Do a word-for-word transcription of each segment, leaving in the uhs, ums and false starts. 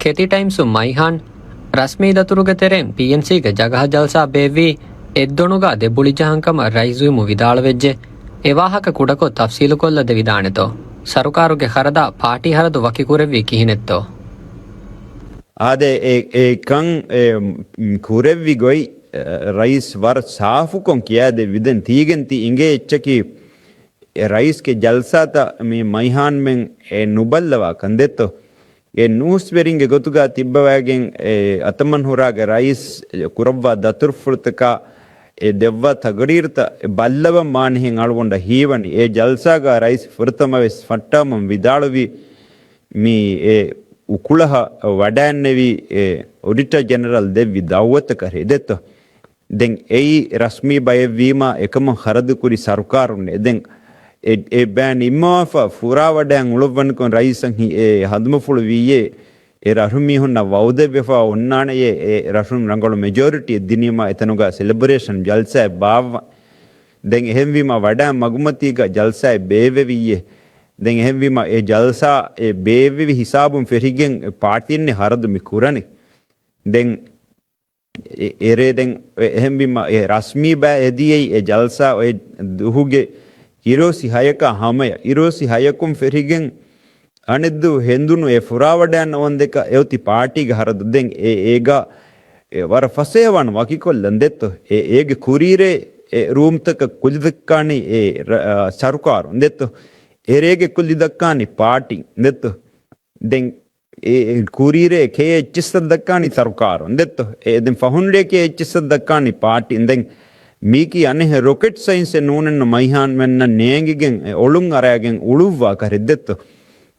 ކެތި ޓައިމްސު މައިހާން ރަސްމީ ދަތުރުގެ ތެރެއިން ޕީއެމްސީގެ ޖަގަހަ ޖަލްސާ ބޭއްވީ އެއްދޮނުގަ ދެ ބުޅި ޖަހަން ކަމަށް ރައީސް ވީމު ވިދާޅުވެއްޖެ. އެ ވާހަކަ ކުޑަކޮށް ތަފްސީލުކޮށްލަ ދެވިދާނެތޯ؟ ސަރުކާރުގެ ޚަރަދާ ޕާޓީ ހަރަދު ވަކިކުރެއްވީ ކިހިނެއްތޯ؟ އާދެ، އެ، އެ ކަން، އެ، މް، ކުރެއްވި ގޮތް، އެ، ރައީސް ވަރަށް ސާފުކޮށް ކިޔާދެއްވި. ދެން ތީގެން ތި އިނގޭ އެއްޗަކީ، އެ ރައީސްގެ ޖަލްސާތައް މި މައިހާންމެން އެ ނުބައްލަވާ ކަން ދެއްތޯ؟ އެ ނޫސްވެރިންގެ ގޮތުގަ ތިއްބަވައިގެން އެ އަތަމަން ހުރާގެ ރައީސް ކުރައްވާ ދަތުރުފުޅުތަކާ އެ ދެއްވާ ތަގުރީރުތައް ބައްލަވަން މާނަހެން އަޅުގަނޑަށް ހީވަނީ. އެ ޖަލްސާގަ ރައީސް ފުރަތަމަ ވެސް ފައްޓާމަން ވިދާޅުވީ މި އެ އުކުޅަހަށް ވަޑައިންނެވީ އެ އޮޑިޓަރ ޖެނެރަލް ދެއްވި ދައުވަތަކަށް ދެއްތޯ؟ ދެން އެއީ ރަސްމީ ބައެއްވީމާ އެކަމަށް ޚަރަދުކުރި ސަރުކާރުންނޭ. ދެން އެ، އެ ބައިން ނިންމަވާފަ ފުރާވަޑައިން އުޅުއްވަނިކޮށް ރައީސަށް ހި-، އެ ހަނދުމަފުޅު ވިއްޔޭ، އެ ރަށު މީހުންނަށް ވައުދެއްވެފަ އޮންނާނެޔޭ، އެ ރަށުން ރަނގަޅު މެޖޯރިޓީއެއް ދިނީމާ އެތަނުގަ ސެލެބްރޭޝަން ޖަލްސާއެއް ބާއްވަން. ދެން އެހެންވީމާ ވަޑައިން މަގުމަތީގަ ޖަލްސާއެއް ބޭއްވެވިއްޔޭ. ދެން އެހެންވީމާ އެ ޖަލްސާ އެ ބޭއްވެވި ހިސާބުން ފެށިގެން ޕާޓީންނެ ހަރަދު މި ކުރަނީ. ދެން އެ-، އެރޭ ދެން އެ-، އެހެންވީމަ އެ ރަސްމީ ބައި އެދިޔައީ އެ ޖަލްސާ އޮތް ދުހުގެ އިރުއޮއްސި ހަޔަކާ ހަމަޔަށް. އިރުއޮއްސި ހަޔަކުން ފެށިގެން އަނެއްދު ހެނދުނު އެ ފުރާވަޑައިން އޮންދެކަ އެއޮތި ޕާޓީގެ ހަރަދު. ދެން އެ-، އޭގަ އެ ވަރަށް ފަސޭހަވާން ވަކިކޮށްލަން ދެއްތޯ؟ އެ-، އޭގެ ކުރީރޭ އެ ރޫމްތަކަށް ކުލިދައްކާނީ އެ ރ-، އާ، ސަރުކާރުން ދެއްތޯ؟ އެރޭގެ ކުލި ދައްކާނީ ޕާޓީ ދެއްތޯ؟ ދެން އެ، އެ ކުރީރޭ ކޭ އެޗްއެސްއަށް ދައްކާނީ ސަރުކާރުން ދެއްތޯ؟ އެ ދެން ފަހުންރޭ ކޭ އެޗްއެސްއަށް ދައްކާނީ ޕާޓީން. ދެން މީކީ އަނެއްހެން ރޮކެޓް ސައިންސެއް ނޫނެއްނު މައިހާންމެންނަށް ނޭނގިގެން އެ އޮޅުން އަރައިގެން އުޅުއްވާ ކަރެއް ދެއްތޯ؟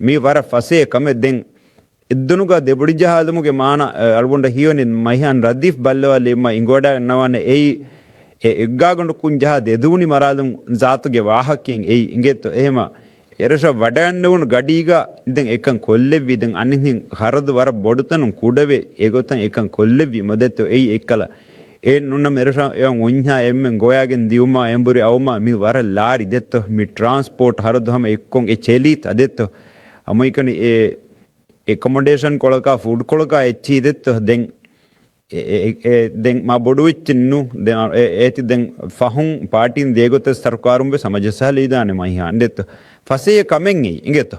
މީ ވަރަށް ފަސޭ ކަމެއް. ދެން އެއްދުނުގަ ދެބުޅި ޖަހާލުމުގެ މާނަ، އެ، އަޅުގަނޑަށް ހީވަނީ މައިހާން ރަދީފް ބައްލަވާލީމަ އިނގޮޑާގަންނަވާނެ އެއީ، އެ، އެއްގާގަނޑު ކުން ޖަހާ ދެދޫނި މަރާލުން ޒާތުގެ ވާހަކައެއް އެއީ އިނގޭތޯ؟ އެހެމަ އެރަށަށް ވަޑައިންނެވުނު ގަޑީގަ ދެން އެކަން ކޮށްލެއްވީ. ދެން އަނެއްހެން ހަރަދު ވަރަށް ބޮޑުތަނުން ކުޑަވެ އެގޮތަށް އެކަން ކޮށްލެއްވީ މަދެއްތޯ އެއީ އެއްކަލަ. އެ ނުނަމަ އެރަށަށް އެ އޮންޏާ އެންމެން ގޮވައިގެން ދިއުމާ އެނބުރި އައުމާ މި ވަރަށް ލާރި ދެއްތޯ؟ މި ޓްރާންސްޕޯޓް ހަރަދު ހަމަ އެއްކޮށް އެ ޗެލީތަ ދެއްތޯ؟ ހަމައެކަނި އެ އެކޮމޮޑޭޝަން ކޮޅަކާ ފޫޑް ކޮޅަކާ އެއްޗިހި ދެއްތޯ؟ ދެން އެ، އެ، އެ، ދެން މާ ބޮޑު އެއްޗެއްނު. ދެން އަ، އެ، އޭތި ދެން ފަހުން ޕާޓީން ދޭގޮތަށް ސަރުކާރުން ވެސް ހަމަޖައްސާލައިދާނެ މައިހާން ދެއްތޯ؟ ފަސޭހަ ކަމެއް އެއީ އިނގޭތޯ؟